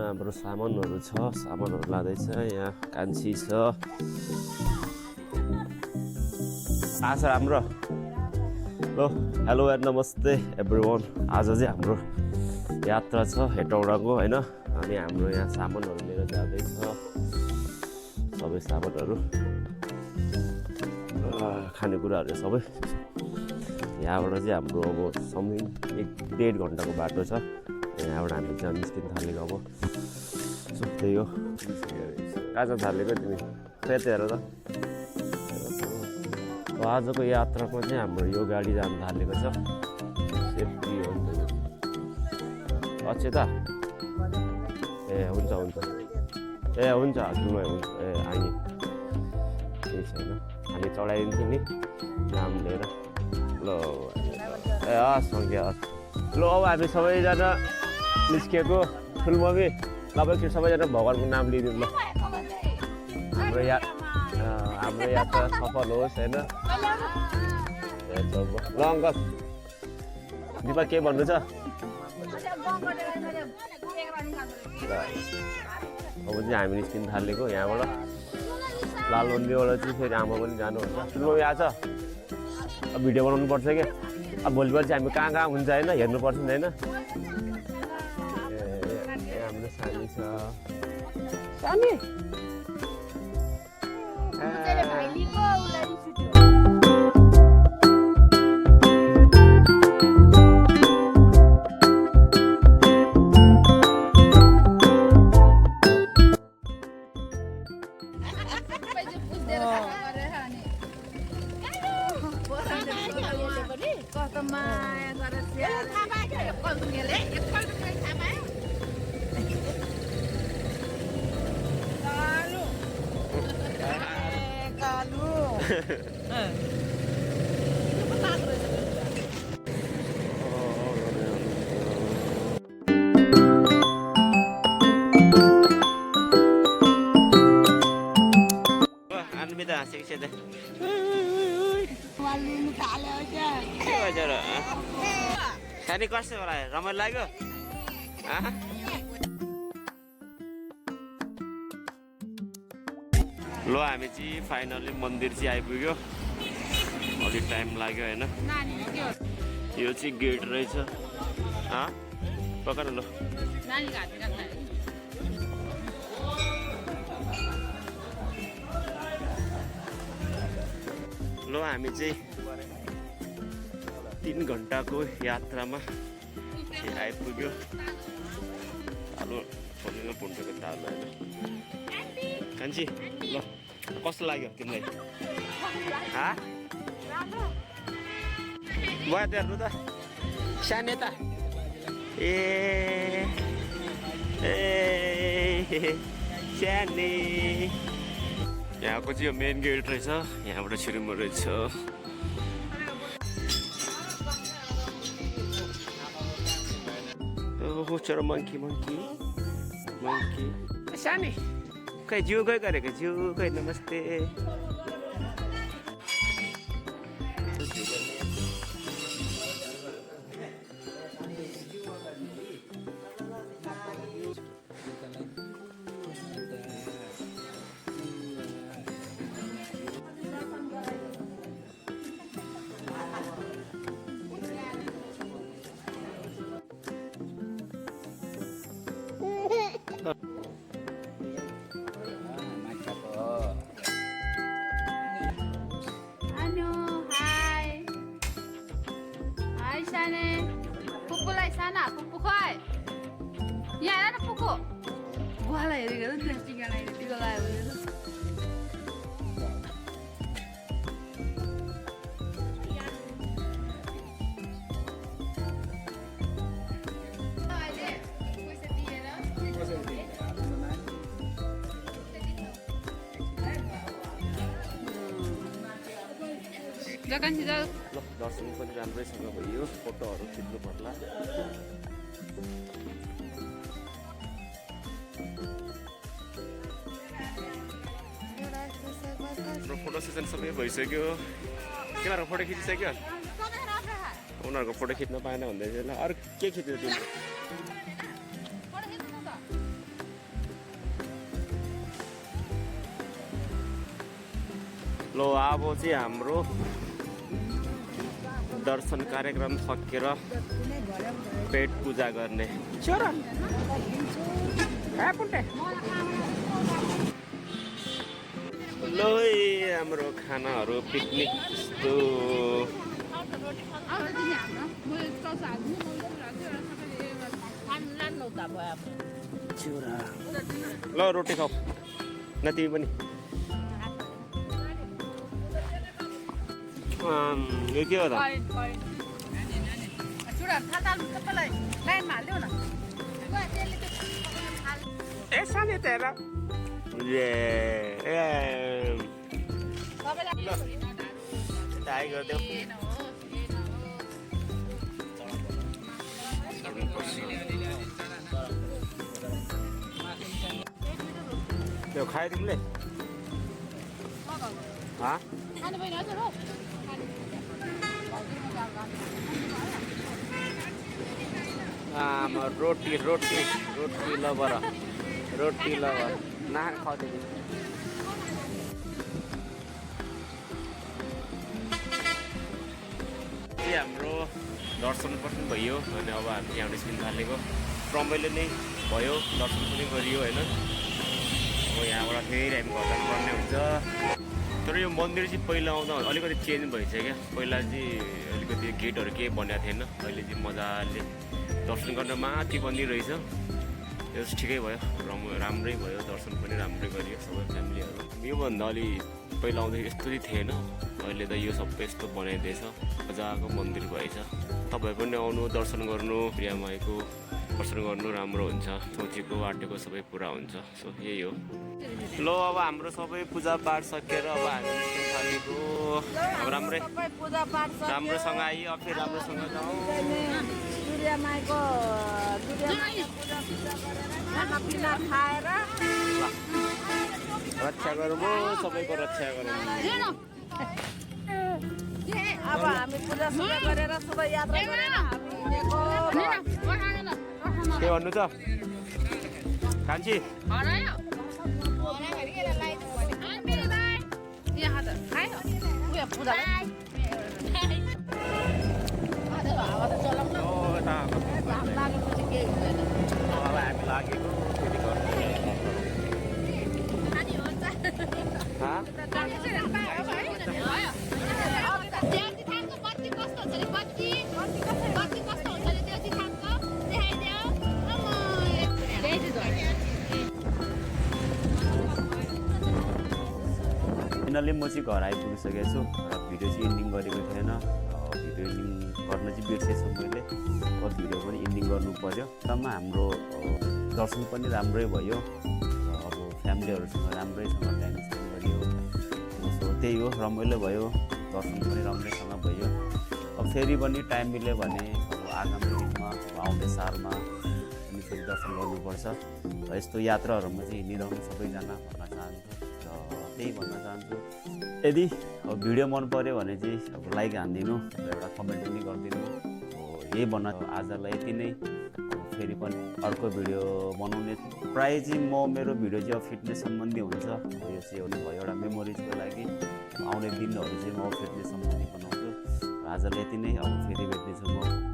हाम्रो सामानहरू छ, सामानहरू लाँदैछ। यहाँ कान्छी छ, आशा राम्रो। ल हेलो एन्ड नमस्ते एभ्रिवान। आज चाहिँ हाम्रो यात्रा छ हेटौडाको होइन। अनि हाम्रो यहाँ सामानहरू लिएर जाँदैछ, सबै सामानहरू खानेकुराहरू सबै। यहाँबाट चाहिँ हाम्रो अब समथिङ 1-1.5 घन्टाको बाटो छ। यहाँबाट हामी चाहिँ निस्किन थालेको अब। सो त्यही हो। कहाँ जान थालेको तिमी? त्यता हेर त। आजको यात्रामा चाहिँ हाम्रो यो गाडी जान थालेको छ। सेफ्टी हो अच्छे त। ए हुन्छ हुन्छ, ए हुन्छ हजुरमै हुन्छ। ए हामी केही छैन, हामी चढाइदिन्छौँ नि नाम लिएर। ल ए हस् सङ्ख्या हस्। ल अब हामी सबैजना निस्किएको ठुलमम्मी तपाईँको सबैजना भगवान्को नाम लिइदिउँ ल। हाम्रो यात्रा सफल होस् होइन। ल अङ्कल दिपा के भन्नु छ? अब चाहिँ हामी निस्किन थालेको यहाँबाट। लाल मन्दिरबाट चाहिँ फेरि आमा पनि जानुहुन्छ। ठुलमम्मी आएको छ, अब भिडियो बनाउनु पर्छ क्या। अब भोलिपल्ट चाहिँ हामी कहाँ हुन्छ होइन, हेर्नुपर्छ नि होइन। ए हाम्रो सानी छ, सानी सानी कस्तो होला? रमाइलो लाग्यो? ल हामी चाहिँ फाइनली मन्दिर चाहिँ आइपुग्यो। अलिक टाइम लाग्यो होइन। यो चाहिँ गेट रहेछ। पकाउनु ल। ल हामी चाहिँ 3 घन्टाको यात्रामा आइपुग्यो। आलु छोडेर पुण्टको दाल होइन। कान्छी ल कस्तो लाग्यो तिमीलाई? भयो हेर्नु त सानै त। ए सानै यहाँको चाहिँ यो मेन गेट रहेछ। यहाँबाट छिरुमो रहेछ। ओहो चरो मङ्की मङ्की मङ्की सानी खै जिउ खै गरेको जिउ खै। नमस्ते। पुप्पुलाई साना पुप्पु खै यहाँ हेर न पुप्पु बुवालाई हेरेको नि टिका लगाएर टिका लगायो भने जकान्छी जाऊ। ल दर्शन पनि राम्रैसँग भयो। फोटोहरू खिच्नु पर्ला। हाम्रो फोटो सेसन सबै भइसक्यो। तिमीहरूको फोटो खिचिसक्यो? उनीहरूको फोटो खिच्न पाएन भन्दै थियो। ल अरू के खिच्यो तिमीले? लो अब चाहिँ हाम्रो दर्शन कार्यक्रम सकेर पेट पूजा गर्ने लो हाम्रो खानाहरू पिकनिक जस्तो ल रोटी खाऊ न तिमी पनि यो के हो त ए सानी तेरा गरिदेऊ त्यो खायो तिमीले रोटी रोटी रोटी लबर रोटी लबर ना खाँदै हाम्रो दर्शन पनि भयो अनि अब हामी यहाँ निस्किन थालेको रमाइलो नै भयो दर्शन पनि गरियो होइन अब यहाँबाट फेरि हामी घर जानुपर्ने हुन्छ तर यो मन्दिर चाहिँ पहिला आउँदा अलिकति चेन्ज भइसक्यो क्या पहिला चाहिँ अलिकति गेटहरू केही बनिएको थिएन अहिले चाहिँ मजाले दर्शन गर्न माथि बनिरहेछ त्यो चाहिँ ठिकै भयो राम्रै भयो दर्शन पनि राम्रै गरियो सबै फ्यामिलीहरू योभन्दा अलि पहिला आउँदाखेरि यस्तो चाहिँ थिएन अहिले त यो सबै यस्तो बनाइदिएछ मजाको मन्दिर भएछ तपाईँ पनि आउनु दर्शन गर्नु प्रियामाईको दर्शन गर्नु राम्रो हुन्छ सोचेको आँटेको सबै पुरा हुन्छ सो यही हो लो अब हाम्रो सबै पूजापाठ सकेर अब हामी थालेको अब राम्रोसँग आइयो अब फेरि राम्रोसँग जाउँ सूर्यमाईको खानापिना खाएर रक्षा गरौँ सबैको रक्षा गरौँ अब हामी पूजा सुजा गरेर सबै यात्रा गरेर के भन्नु त कान्छी हामी लागेको फाइनली म चाहिँ घर आइपुगिसकेको छु र भिडियो चाहिँ इन्डिङ गरेको थिएन भिडियो इन्डिङ गर्न चाहिँ बिर्सेछु मैले भिडियो पनि इन्डिङ गर्नु पर्यो तब हाम्रो दर्शन पनि राम्रै भयो र अब फ्यामिलीहरूसँग राम्रैसँग टाइम स्पेन्ड गरियो सो त्यही हो रमाइलो भयो दर्शन पनि राम्रैसँग भयो अब फेरि पनि टाइम मिल्यो भने अब आगामी दिनमा आउने सालमा अनि फेरि दर्शन गर्नुपर्छ र यस्तो यात्राहरूमा चाहिँ हिँडिरहनु सबैजना भन्न चाहन्छु त्यही भन्न चाहन्छु यदि अब भिडियो मन पऱ्यो भने चाहिँ अब लाइक हानिदिनु र एउटा कमेन्ट पनि गरिदिनु यही भन्न आजलाई यति नै फेरि पनि अर्को भिडियो बनाउने प्रायः चाहिँ म मेरो भिडियो चाहिँ अब फिटनेस सम्बन्धी हुन्छ यो चाहिँ भयो एउटा मेमोरिजको लागि आउने दिनहरू चाहिँ म फिटनेस सम्बन्धी बनाउँछु आजलाई यति नै अब फेरि भेट्नेछु म